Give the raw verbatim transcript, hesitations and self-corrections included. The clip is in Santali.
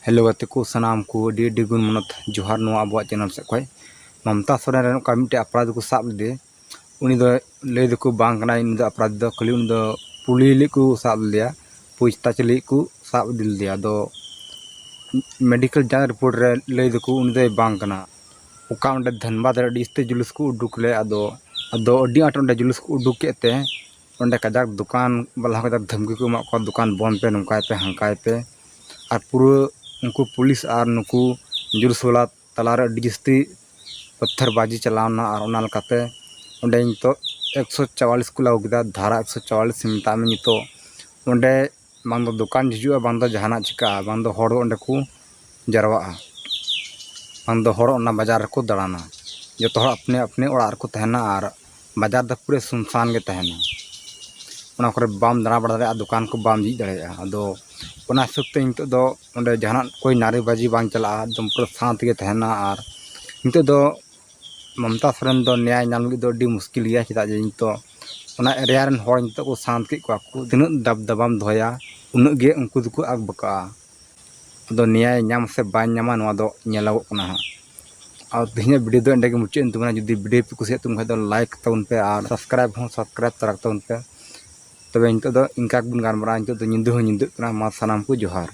ᱦᱮᱞᱳ ᱜᱟᱛᱮ ᱠᱚ, ᱥᱟᱱᱟᱢ ᱠᱚ ᱟᱹᱰᱤ ᱟᱹᱰᱤ ᱜᱩᱱ ᱢᱟᱱᱚᱛ ᱡᱚᱦᱟᱨ ᱱᱚᱣᱟ ᱟᱵᱚᱣᱟᱜ ᱪᱮᱱᱮᱞ ᱥᱮᱫ ᱠᱷᱚᱱ᱾ ᱢᱚᱢᱛᱟ ᱥᱚᱨᱮᱱ ᱨᱮᱱ ᱚᱠᱟ ᱢᱤᱫᱴᱮᱡ ᱟᱯᱨᱟᱫᱷᱤ ᱠᱚ ᱥᱟᱵ ᱞᱮᱫᱮ, ᱩᱱᱤ ᱫᱚ ᱞᱟᱹᱭ ᱫᱚᱠᱚ ᱵᱟᱝ ᱠᱟᱱᱟᱭ ᱩᱱᱤ ᱫᱚ ᱟᱯᱨᱟᱫᱷᱤ ᱫᱚ, ᱠᱷᱟᱹᱞᱤ ᱩᱱᱤ ᱫᱚ ᱯᱩᱞᱤ ᱞᱟᱹᱜᱤᱫ ᱠᱚ ᱥᱟᱵ ᱞᱮᱫᱮᱭᱟ, ᱯᱩᱪᱷᱛᱟᱪᱷ ᱞᱟᱹᱜᱤᱫ ᱠᱚ ᱥᱟᱵ ᱤᱫᱤ ᱞᱮᱫᱮᱭᱟ᱾ ᱟᱫᱚ ᱢᱮᱰᱤᱠᱮᱞ ᱡᱟᱸᱪ ᱨᱤᱯᱳᱨᱴ ᱨᱮ ᱞᱟᱹᱭ ᱫᱚᱠᱚ ᱩᱱᱤ ᱫᱚᱭ ᱵᱟᱝ ᱠᱟᱱᱟ᱾ ᱚᱠᱟ ᱚᱸᱰᱮ ᱫᱷᱟᱱᱵᱟᱫᱽ ᱨᱮ ᱟᱹᱰᱤ ᱡᱟᱹᱥᱛᱤ ᱡᱩᱞᱩᱥ ᱠᱚ ᱩᱰᱩᱠ ᱞᱮᱫ, ᱟᱫᱚ ᱟᱫᱚ ᱟᱹᱰᱤ ᱟᱸᱴ ᱚᱸᱰᱮ ᱡᱩᱞᱩᱥ ᱠᱚ ᱩᱰᱩᱠ ᱠᱮᱫ ᱛᱮ ᱚᱸᱰᱮ ᱠᱟᱡᱟᱠ ᱫᱚᱠᱟᱱ ᱵᱟᱞᱟ ᱦᱚᱸ ᱠᱟᱡᱟᱠ ᱫᱷᱟᱢᱠᱤ ᱠᱚ ᱮᱢᱟᱜ ᱠᱚᱣᱟ, "ᱫᱚᱠᱟᱱ ᱵᱚᱱᱫ ᱯᱮ, ᱱᱚᱝᱠᱟᱭ ᱯᱮ, ᱦᱟᱱᱠᱟᱭ ᱯᱮ", ᱟᱨ ᱯᱩᱨᱟᱹ ᱩᱱᱠᱩ ᱯᱩᱞᱤᱥ ᱟᱨ ᱱᱩᱠᱩ ᱡᱩᱞᱩᱥ ᱵᱟᱞᱟ ᱛᱟᱞᱟᱨᱮ ᱟᱹᱰᱤ ᱡᱟᱹᱥᱛᱤ ᱯᱟᱛᱷᱟᱨᱵᱟᱡᱤ ᱪᱟᱞᱟᱣᱱᱟ᱾ ᱟᱨ ᱚᱱᱟ ᱞᱮᱠᱟᱛᱮ ᱚᱸᱰᱮ ᱱᱤᱛᱚᱜ ᱮᱠᱥᱚ ᱪᱟᱣᱟᱞᱤᱥ ᱠᱚ ᱞᱟᱜᱩ ᱠᱮᱫᱟ, ᱫᱷᱟᱨᱟ ᱮᱠᱥᱚ ᱪᱟᱣᱟᱞᱤᱥ ᱢᱮᱛᱟᱜ ᱢᱮ᱾ ᱱᱤᱛᱚᱜ ᱚᱸᱰᱮ ᱵᱟᱝ ᱫᱚ ᱫᱚᱠᱟᱱ ᱡᱷᱤᱡᱚᱜᱼᱟ, ᱵᱟᱝ ᱫᱚ ᱡᱟᱦᱟᱱᱟᱜ ᱪᱤᱠᱟᱹᱜᱼᱟ, ᱵᱟᱝ ᱫᱚ ᱦᱚᱲ ᱚᱸᱰᱮ ᱠᱚ ᱡᱟᱨᱣᱟᱜᱼᱟ, ᱵᱟᱝ ᱫᱚ ᱦᱚᱲ ᱚᱱᱟ ᱵᱟᱡᱟᱨ ᱨᱮᱠᱚ ᱫᱟᱬᱟᱱᱟ᱾ ᱡᱚᱛᱚ ᱦᱚᱲ ᱟᱯᱱᱮ ᱟᱯᱱᱮ ᱚᱲᱟᱜ ᱨᱮᱠᱚ ᱛᱟᱦᱮᱱᱟ ᱟᱨ ᱵᱟᱡᱟᱨ ᱫᱚ ᱯᱩᱨᱟᱹ ᱥᱩᱱᱥᱟᱱ ᱜᱮ ᱛᱟᱦᱮᱱᱟ᱾ ᱚᱱᱟ ᱠᱚᱨᱮ ᱵᱟᱢ ᱫᱟᱬᱟ ᱵᱟᱲᱟ ᱫᱟᱲᱮᱭᱟᱜᱼᱟ, ᱫᱚᱠᱟᱱ ᱠᱚ ᱵᱟᱢ ᱡᱷᱤᱡ ᱫᱟᱲᱮᱭᱟᱜᱼᱟ᱾ ᱟᱫᱚ ᱚᱱᱟ ᱦᱤᱥᱟᱹᱵ ᱛᱮ ᱱᱤᱛᱚᱜ ᱫᱚ ᱚᱸᱰᱮ ᱡᱟᱦᱟᱱᱟᱜ ᱠᱚᱭ ᱱᱟᱨᱮᱵᱟᱡᱤ ᱵᱟᱝ ᱪᱟᱞᱟᱜᱼᱟ, ᱮᱠᱫᱚᱢ ᱯᱩᱨᱟᱹ ᱥᱟᱱᱛ ᱜᱮ ᱛᱟᱦᱮᱱᱟ᱾ ᱟᱨ ᱱᱤᱛᱚᱜ ᱫᱚ ᱢᱚᱢᱛᱟ ᱥᱚᱨᱮᱱ ᱫᱚ ᱱᱮᱭᱟᱭ ᱧᱟᱢ ᱞᱟᱹᱜᱤᱫ ᱫᱚ ᱟᱹᱰᱤ ᱢᱩᱥᱠᱤᱞ ᱜᱮᱭᱟ, ᱪᱮᱫᱟᱜ ᱡᱮ ᱱᱤᱛᱚᱜ ᱚᱱᱟ ᱮᱨᱤᱭᱟ ᱨᱮᱱ ᱦᱚᱲ ᱱᱤᱛᱚᱜ ᱠᱚ ᱥᱟᱱᱛ ᱠᱮᱫ ᱠᱚᱣᱟ᱾ ᱠᱚ ᱛᱤᱱᱟᱹᱜ ᱫᱟᱵ ᱫᱟᱵᱟᱢ ᱫᱚᱦᱚᱭᱟ, ᱩᱱᱟᱹᱜ ᱜᱮ ᱩᱱᱠᱩ ᱫᱚᱠᱚ ᱟᱠᱵᱟᱠᱟᱜᱼᱟ᱾ ᱟᱫᱚ ᱱᱮᱭᱟᱭ ᱧᱟᱢ ᱥᱮ ᱵᱟᱭ ᱧᱟᱢᱟ, ᱱᱚᱣᱟ ᱫᱚ ᱧᱮᱞᱚᱜᱚᱜ ᱠᱟᱱᱟ ᱦᱟᱸᱜ᱾ ᱟᱨ ᱛᱮᱦᱮᱧᱟᱜ ᱵᱷᱤᱰᱤᱭᱳ ᱫᱚ ᱮᱸᱰᱮ ᱜᱮ ᱢᱩᱪᱟᱹᱫ ᱮᱱ ᱛᱟᱵᱚᱱᱟ᱾ ᱡᱩᱫᱤ ᱵᱷᱤᱰᱤᱭᱳ ᱯᱮ ᱠᱩᱥᱤᱭᱟᱜ ᱛᱟᱵᱚᱱ ᱠᱷᱟᱡ ᱫᱚ ᱞᱟᱭᱤᱠ ᱛᱟᱵᱚᱱ ᱯᱮ ᱟᱨ ᱥᱟᱵᱥᱠᱨᱟᱭᱤᱵ ᱦᱚᱸ ᱥᱟᱵᱥᱠᱨᱟᱭᱤᱵ ᱛᱚᱨᱟ ᱛᱟᱵᱚᱱ ᱯᱮ᱾ ᱛᱚᱵᱮ ᱱᱤᱛᱚᱜ ᱫᱚ ᱤᱱᱠᱟ ᱜᱮᱵᱚᱱ ᱜᱟᱞᱢᱟᱨᱟᱜᱼᱟ᱾ ᱱᱤᱛᱚᱜ ᱫᱚ ᱧᱤᱫᱟᱹ ᱦᱚᱸ ᱧᱤᱫᱟᱹᱜ ᱠᱟᱱᱟ᱾ ᱢᱟ ᱥᱟᱱᱟᱢ ᱠᱚ ᱡᱚᱦᱟᱨ᱾